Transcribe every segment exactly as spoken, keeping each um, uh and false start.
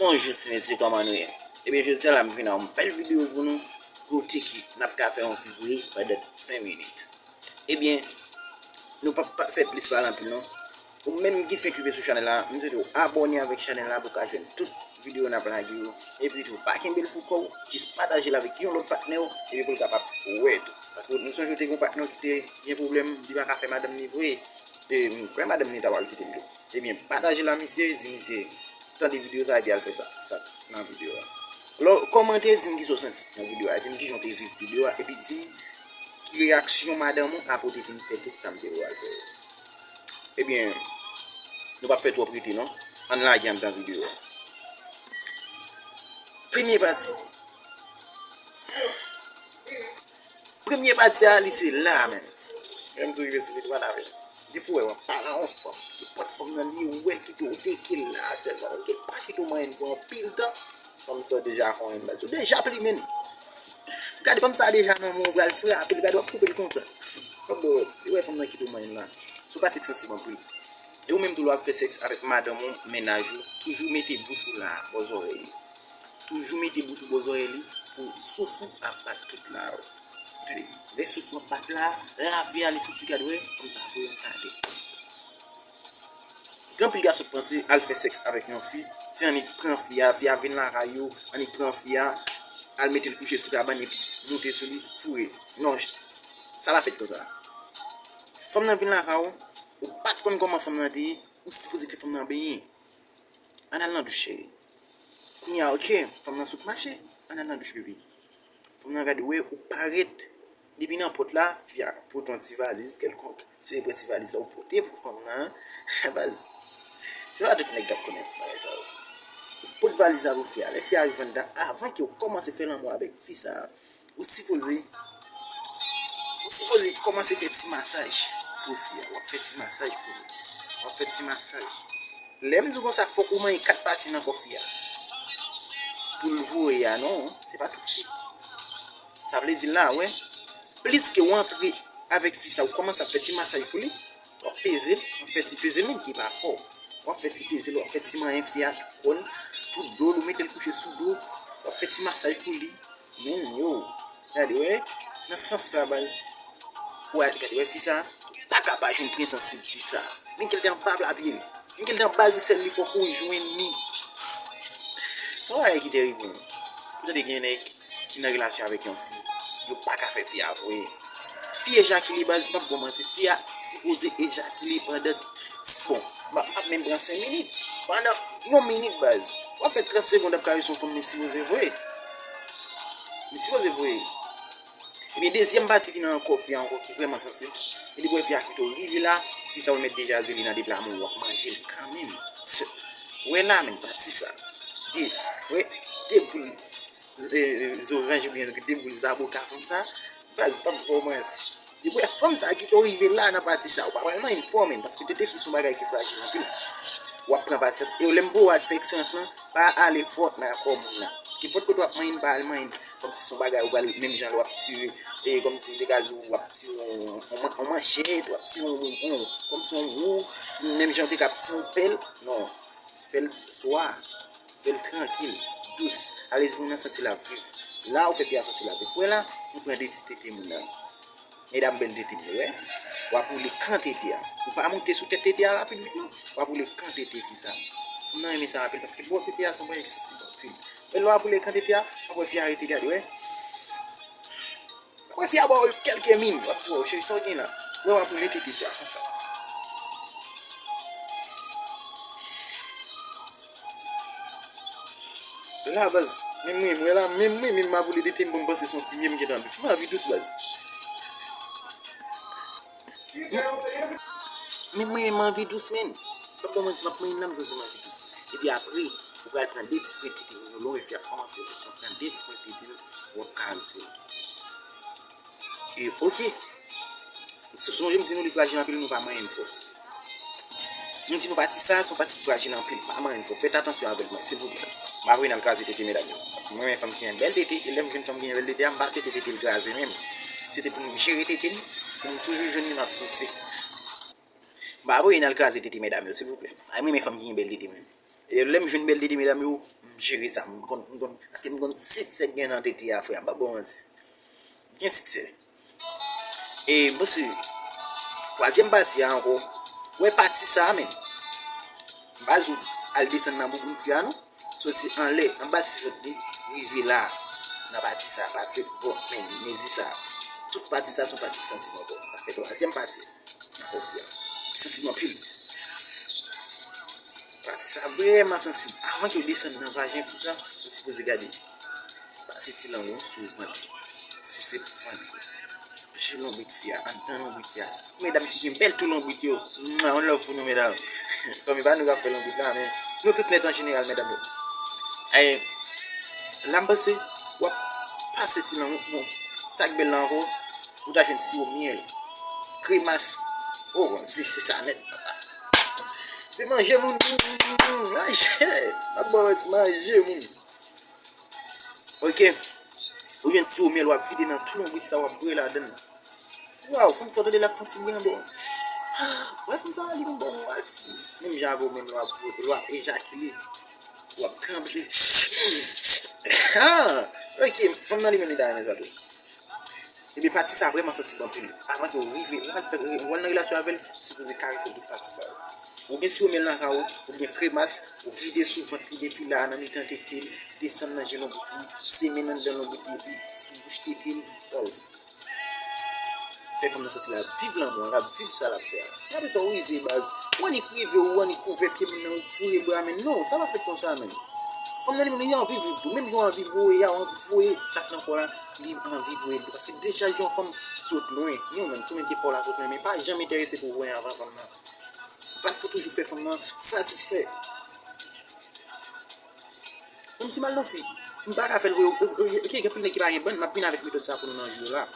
Bonjou ti mesye, kòman nou ye? Ebyen, jodi a la m vin ak yon bèl videyo pou nou, kote ke n ap ka fè yon fi vre pandan senk minit. Ebyen, nou p ap pa fè plis pale anpil non. Ou menm ki fenk rive sou chanèl la, m swete w abòne avèk chanèl la pou w ka jwenn tout videyo n ap lage yo. Epi tou, pa kenbe l pou kò w, jis pataje l avèk yon lòt patnè w, epi pou l kapab wè tou. Paske nou sonje w te gen yon patnè w ki te gen pwoblèm, li pa ka fè madanm ni vre. E m kwè madanm ni ta pral kite l tou. Ebyen, pataje l a misye, di misye, tande videyo sa epi al fè sa, sa nan videyo a. Alò, kòmante, di m kisa w santi nan videyo a, di m kijan w te viv videyo a, epi di m ki reyaksyon madanm ou apre w te fin fè tout sa m te di w al fè yo. Ebyen, nou p ap fè twòp rete non. Ann lage anndan videyo a. Premye pati. Premye pati a, li se la menm. Menm tou rive sou videyo a, n a fè. Depi w wè w ap pale a yon fanm, nenpòt fanm nan li, ou wè l kite w teke l la sèlman, ou pa kite w manyen l pou anpil tan, fanm sa w deja konyen l la, ou deja plimen l. Gade fanm sa a deja nan men w, ou pral frape l, gade w ap koupe l konsa. Fòk bò wè, li wè fanm nan kite w manyen l la. Se yon pati k sansib anpil. E ou menm tou lè w ap fè sèks avèk madanm ou, mennaj ou, toujou mete bouch ou la, bò zòrèy li. Toujou mete bouch ou bò zòrèy li pou souf ou ap bat tout la. Tande, lè souf ou ap bat la, lave a li soti gad wè, fanm sa voye yon kalè. Gen anpil gason k panse al fè sèks avèk yon fi, se annik pran fi a, fi a vin lakay ou, annik pran fi a, al mete l kouche sou kabann epi moute sou li, foure. Non, sa pa fèt konsa. Fanm nan vin lakay ou, ou pa t konn kòman fanm nan te ye, ou sipoze fè fanm nan benyen. Ann al nan douch, cheri. Kounye a, oke, fanm nan sot mache, ann al nan douch, bebe. Fanm nan gade, wè ou parèt. Depi nan pòt la, fi a pote yon ti valiz kèlkonk. Si w pran ti valiz la, ou pote pou fanm nan, baz. Se pa tout nèg k ap konnen bagay sa yo. Ou pote valiz la pou fi a. Lè fi a rive anndan, avan ke w kòmanse fè lanmou avèk fi sa a, ou sipoze, ou sipoze kòmanse fè ti masaj pou fi a. W ap fè ti masaj pou li. W ap fè ti masaj. Lè m di w konsa, fòk ou manyen kat pati nan kò fi a. Pou l voye a, non, se pa tout swit. Sa vle di la, wè, plis ke w antre avèk fi sa, ou kòmanse ap fè ti masaj pou li, w ap peze l, w ap fè ti peze l, menm ki pa fò. W ap fè ti peze l, w ap fè ti manyen fi a, tout kò l, tout do l, ou mete l kouche sou do, w ap fè ti masaj pou li. Men yo, gade, wè, nan sans sa, baz. Wè, gade, wè, fi sa, pa ka pa jwenn prezans fi sa. Men ke l te anba pla pye l. Men ke l te anba zesèl li, fòk ou jwenn li. Se yon bagay ki tèrib, menm. Ou tande gen nèg ki nan relasyon avèk yon fi, yo pa ka fè fi a voye. Fi ejakile, baz, m p ap ba w manti, fi a sipoze ejakile pandan, bon, m ap, m ap menm pran senk minit. Pandan yon minit, baz. W ap fè trant segonn ap karese yon fanm, li sipoze voye. Li sipoze voye. Ebyen, dezyèm pati ki nan kò fi a ankò ki vrèman sansib, e depi w wè fi a kite w rive la, fi sa w mèt deja di li nan de pla men w ap manje l kanmenm. Wè la, menm pati sa. De, wè, de boul, e, zoranj oubyen de boul zaboka konsa, baz, pa m ba w manti. Depi w wè fanm sa kite w rive la nan pati sa, ou pa pral manyen fò menm, paske tete fi se yon bagay ki frajil anpil. W ap pran pasyans. E lè m voye w al fè eksperyans lan, pa ale fò nan kò moun nan. Nenpòt kote w ap manyen, pa al manyen. Kòmsi se yon bagay ou pral menm jan lè w ap tire, e kòmsi te ka di w ap tire yon, yon, yon manchèt, w ap tire yon, yon, kòmsi yon wou, menm jan w te ka ap tire yon pèl. Non. Fè l swa. Fè l trankil, dous, alèz pou moun nan santi l ap viv. La ou fè fi a santi l ap viv. Wè la, ou pran de ti tete moun nan. Medam bèl tete m yo, wè. W ap woule kan tete a. Ou pa moute sou tèt tete a rapid vit non. W ap woule kan tete fi sa. Fanm nan renmen sa anpil paske bò tete a se yon bagay ki sansib anpil. Men lè w ap woule kan tete a, w ap wè fi a rete gade, wè. Apre fi a ba w kèlke min, w ap di, "Waw, cheri, sa w gen la?" Wè, w ap woule tete fi a konsa. La, baz, menm mwen, mwen la, menm mwen, menm m ap woule tete m, bon, m panse se yon fimye m gentan dous. M anvi dous, baz. Menm mwen, menm m anvi dous, menm. Pa ba w manti, m ap manyen la, m santi m anvi dous. Epi apre, ou pral pran de ti pwen tete, lè w wè fi a kòmanse dous, w ap pran de ti pwen tete, w ap karese l. E, oke. Sonje m di nou li frajil anpil, nou pa manyen l fò. M di nou pati sa, se yon pati ki frajil anpil, pa manyen l fò. Fèt atansyon avè l, mwen, silvouplè. M pa voye n al kraze tete medam yo. Paske mwen renmen fanm ki gen bèl tete, e lè m jwenn fanm ki gen bèl tete a, m pa swete tete l kraze menm. Se te pou m jere tete m, pou m toujou jwenn li m ap souse. M pa voye n al kraze tete medam yo, silvouplè. Ay, mwen renmen fanm ki gen bèl tete menm. E lè m jwenn bèl tete medam yo, m jere sa, m konn, m konn, paske m konn siksè k gen nan tete a, frè, m p ap ba w manti. Gen siksè. E m panse, twazyèm pati a ankò, wè pati sa a menm. M pa di w al desann nan bouboun fi a non. Soti anlè, anba ti vant li, rive la, nan pati sa a, pati bon, men, mezi sa a. Tout pati sa a se yon pati ki sansib ankò. Sa fè twazyèm pati nan kò fi a. Sansib anpil. Pati sa a vrèman sansib. Avan ke w desann nan vajen fi sa, ou sipoze gade. Pase ti lang ou sou vant li. Souse vant li. Sou lonbrit fi a, anndan lonbrit fi a. Medam ki gen bèl tou lonbrit yo. Mwa, yon love pou nou, medam. Bon, e pa nou k ap fè lonbrit la, men nou tout nèt an jeneral, medam yo. E, la m panse, w ap pase ti lang ou, bon, sa k bèl la ankò, ou ta jwenn siwo myèl, kremas. Oh, bon, se, se sa nèt, papa. Se manje moun, manje. M ap ba w ti manje moun. Ok. Ou jwenn siwo myèl, w ap vide nan tou lonbrit sa, w ap bwè ladan l. Waw, fanm sa w tande l ap fè yon ti bri anba w. Wè fanm sa w li konn ba w yon asis. Menm jan avè w menm lè w ap, lè w ap ejakile. W ap tranble. Ah! Ok, fanm nan li menm li ta renmen sa tou. Ebyen pati sa vrèman sansib anpil. Avan ke w rive, w al fè, w al nan relasyon avè l, ou sipoze karese tout pati sa yo. Ou gen siwo myèl nan ka w, ou gen kremas, ou vide sou vant li depi la nan mitan tete l, desann nan je lonbrit li, semen anndan lonbrit li, epi sou bouch tete l, baz. Fè fanm nan santi l ap viv lanmou an, l ap viv sa l ap fè a. Gade sa w rive, baz. Ou annik rive, ou annik ouvè pye moun nan, ou foure bra, men non, sa pa fèt konsa, menm. Fanm nan li menm, li anvi viv tou. Menm jan w anvi voye a, ou anvi voye sa k nan kò la, li anvi voye l tou. Paske dechaje yon fanm sot lwen. Non, menm, tou mete pa w la sot lwen, men pa janm enterese pou voye anvan fanm nan. Bat pou toujou fè fanm nan satisfè. Menm si m al nan fi, m pa ka fè l voye, ok, gen anpil nèg ki pa gen bann, m ap vin avèk metòd sa pou nou nan jou la.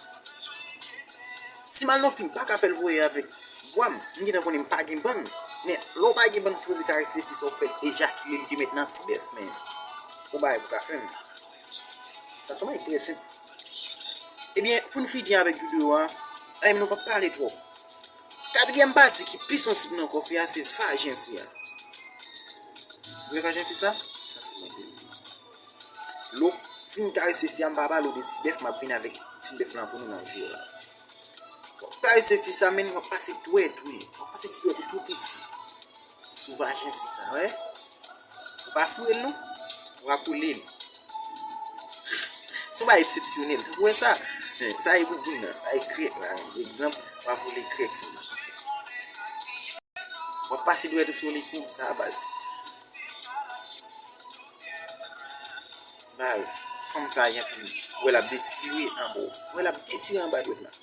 Si m al nan fi, m pa ka fè l voye avèk bwa m, m gentan konnen m pa gen bann. Men, lè w pa gen bann, ou sipoze karese fi sa, ou fè l ejakile, li te mèt nan ti bèf, men. Ou bagay pou ka fè m. Sa se yon bagay trè senp. Ebyen, pou n fini avèk videyo a, e, nou p ap pale twòp. Katriyèm pati ki pi sansib nan kò fi a, se vajen fi a. Ou wè vajen fi sa? Sansib anpil. Lè w fin karese fi a, m pa pale w de ti bèf, m ap vin avèk ti bèf lan pou nou nan jou la. W ap karese fi sa, men w ap pase dwèt, wi. W ap pase ti dwèt ou tou piti. Sou vajen fi sa, wè. Ou pa foure l non. W ap woule l. Se yon bagay eksepsyonèl. Ou wè sa? Sa e bouboun nan. Sa e krèk la. Egzanp, w ap woule krèk fanm nan konsa. W ap pase dwèt ou sou li konsa, baz. Baz, fanm sa a gen pou ou wè l ap detire anba w. Wè l ap detire anba dwèt la.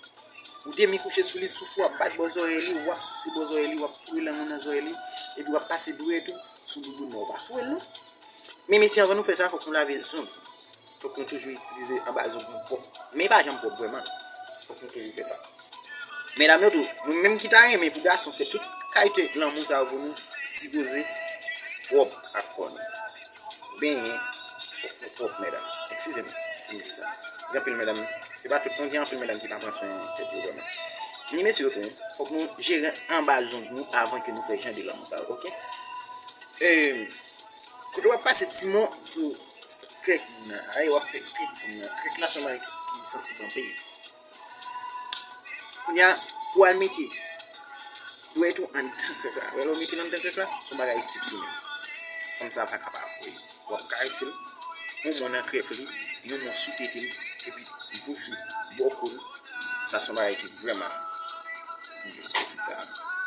Ou demi kouche sou li, soufle w ap bat bò zòrèy li, w ap souse bò zòrèy li, w ap foure lang ou nan zòrèy li, epi w ap pase dwèt ou sou bouboun nan. Ou pa foure l non. Men mesye, anvan nou fè sa, fòk nou lave zong. Fòk nou toujou itilize anba zong nou pwòp. Men pa janm pwòp vrèman. Fòk nou toujou fè sa. Medam yo tou, nou menm ki ta renmen pou gason fè tout kalite lanmou sa yo pou nou, sipoze pwòp ak kò nou. Benyen, fòk nou pwòp, medam. Eskize m si m di sa. Gen anpil medam, se pa tout non, gen anpil medam ki pa pran swen tèt yo vrèman. Ni mesye yo tou, fòk nou jere anba zong nou avan ke nou fè jan de lanmou sa yo, ok? E, kote w ap pase ti mo sou krèk moun nan, aye w ap fè krèk moun nan. Krèk la se yon bagay ki sansib anpil. Kounye a, pou w al mete dwèt ou anndan krèk la. Lè w mete l anndan krèk la, se yon bagay eksepsyonèl. Fanm sa a pa ka pa voye. W ap karese l, yon mo nan krèk li, yon mo sou tete l, epi bouch ou, bò kou l. Sa se yon bagay ki vrèman,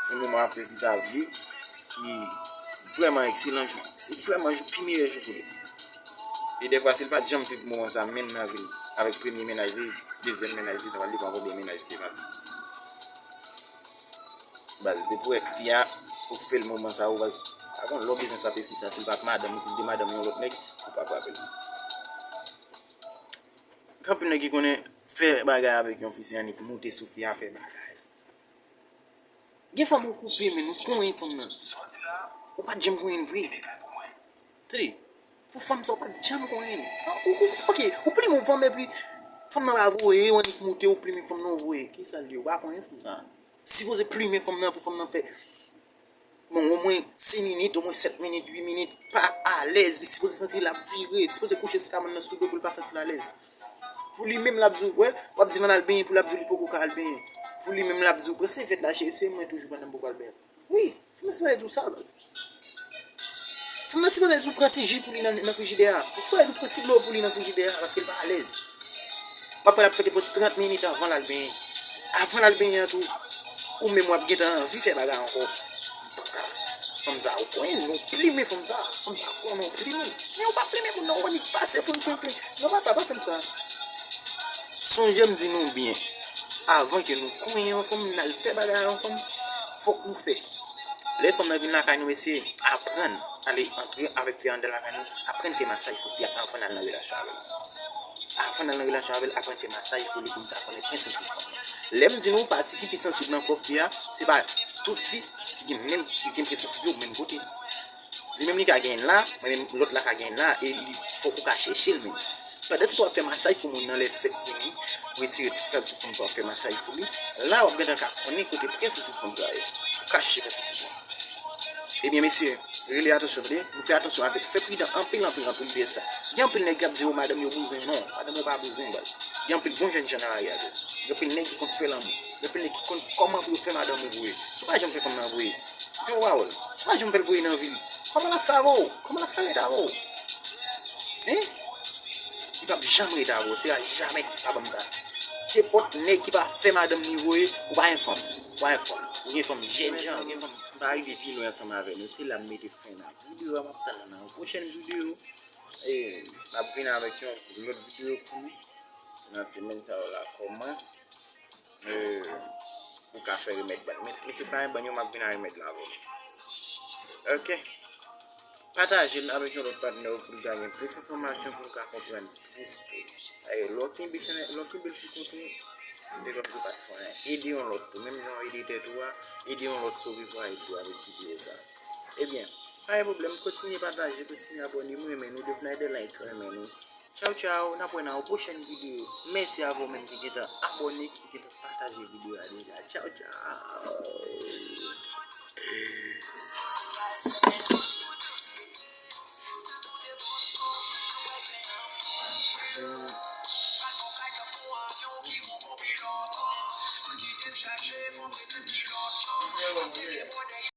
se yon moman ap fè fi sa ap viv ki vrèman ekselan jou. Se vrèman jou, pi meyè jou pou li. E dèfwa, si l pa t janm viv moman sa menm nan vi l, avèk premye mennaj li, dezyèm mennaj li, sa pral depann konbyen mennaj li te pase. Baz, depi w wè fi a, ou fè l moman sa, ou baz, pa konn lè w bezwen frape fi sa, si l pa t madanm ou, si l te madanm yon lòt nèg, ou pa frape l. Gen anpil nèg ki konnen fè bagay avèk yon fi, se annik moute sou fi a, fè bagay. Gen fanm ou koupe, men ou konyen fanm nan. Ou pa t janm konyen l vre. Tande, pou fanm sa, ou pa t janm konyen l. Ou, ou, ok, ou plimen yon fanm epi fanm nan pa voye, ou annik moute, ou plimen fanm nan, ou voye. Kisa l ye? Ou pa konyen fanm sa. Sipoze plimen fanm nan pou fanm nan fè. Bon, omwen sis minit, omwen sèt minit, uit minit, pa alèz. Li sipoze santi l ap vire, li sipoze kouche sou kabann nan sou do pou l pa santi l alèz. Pou li menm, l ap di w, wè, w ap di l ann al benyen, pou l ap di w li poko ka al benyen. Pou li menm, l ap di w, pran sèvyèt la, cheri, se mwen toujou pandan m poko al benyen. Wi, fanm nan sipoze di w sa, baz. Fanm nan sipoze di w pran ti ji pou li nan, nan frijidè a. Li sipoze di w pran ti dlo pou li nan frijidè a, paske l pa alèz. W ap wè l ap fè depo trant minit avan l al benyen. Avan l al benyen an tou, ou menm w ap gentan anvi fè bagay ankò. Fanm sa, ou konnen nou plimen fanm sa. Fanm sa konnen w plimen. Men ou pa plimen moun nan, ou annik pase fanm plim plim. Non, papa, pa fè m sa. Sonje m di nou byen, avan ke nou konyen yon fanm, n al fè bagay a yon fanm, fòk nou fè. Lè fanm nan vin lakay nou, mesye, aprann ale antre avèk fi a anndan lakay nou, aprann fè masaj pou fi a avan n al nan relasyon avè l. Avan n al nan relasyon avè l, aprann fè masaj pou li, pou li ka konnen byen sansib fanm nan. Lè m di nou pati ki pi sansib nan kò fi a, se pa tout fi ki gen menm, ki gen pye sansib yo menm kote. Li menm li ka genyen l la, men menm lòt la ka genyen l la, e li fòk ou ka chèche l menm. Pandan se tan w ap fè masaj pou moun nan lè fèt vini, retire tout kalite fanm sa w ap fè masaj pou li, la w ap gentan ka konnen kote pye sansib fanm sa yo. Ou ka chèche pye sansib lan. Ebyen, mesye, rele atansyon, tande. Nou fè atansyon avèk, fè pridan anpil, anpil, anpil de sa. Gen anpil nèg k ap di, "O, madanm yo bouzen." Non, madanm yo pa bouzen, baz. Gen anpil bon jèn jan nan lari a tou. Gen anpil nèg ki konn fè lanmou. Gen anpil nèg ki konn kòman pou yo fè madanm yo voye. Si w pa janm fè fanm nan voye, se yon pawòl. Si w pa janm fè l voye nan vi l, kòman l ap fè avè w? Kòman l ap fè ret avè w? Hein? Li p ap janm ret avè w. Se a jamè, pa ban m sa. Kenpòt nèg ki pa fè madanm li voye, ou pa gen fanm. Ou pa gen fanm. Ou gen fanm jèn jan, ou gen fanm. M pa rive pi lwen ansanm avè nou. Se la m mete fen nan videyo a, m ap tann nou nan yon pwochèn videyo. E, m ap vin avèk yon lòt videyo pou nou nan semèn sa yo la, kòman, e, ou ka fè remèd bann. Men, mesye, pa gen bann yo, m ap vin a remèd la avè nou. Ok. Pataje l avèk yon lòt patnè w pou l ka gen plis enfòmasyon, pou l ka konprann plis tou. E, lè w kenbe chanèl, lè w kenbe l pou kont ou, se kòmsi w pa t fè anyen. Ede yon lòt tou. Menm jan w ede tèt ou a, ede yon lòt sove pwayèt ou avèk videyo sa. Ebyen, pa gen pwoblèm, kontinye pataje, kontinye abòne, m renmen nou, depi n a ede like, renmen nou. Tchaw, tchaw, n ap wè nan yon pwochèn videyo. Mèsi avè w menm ki gentan abòne, ki gentan pataje videyo a deja. Tchaw, tchaw.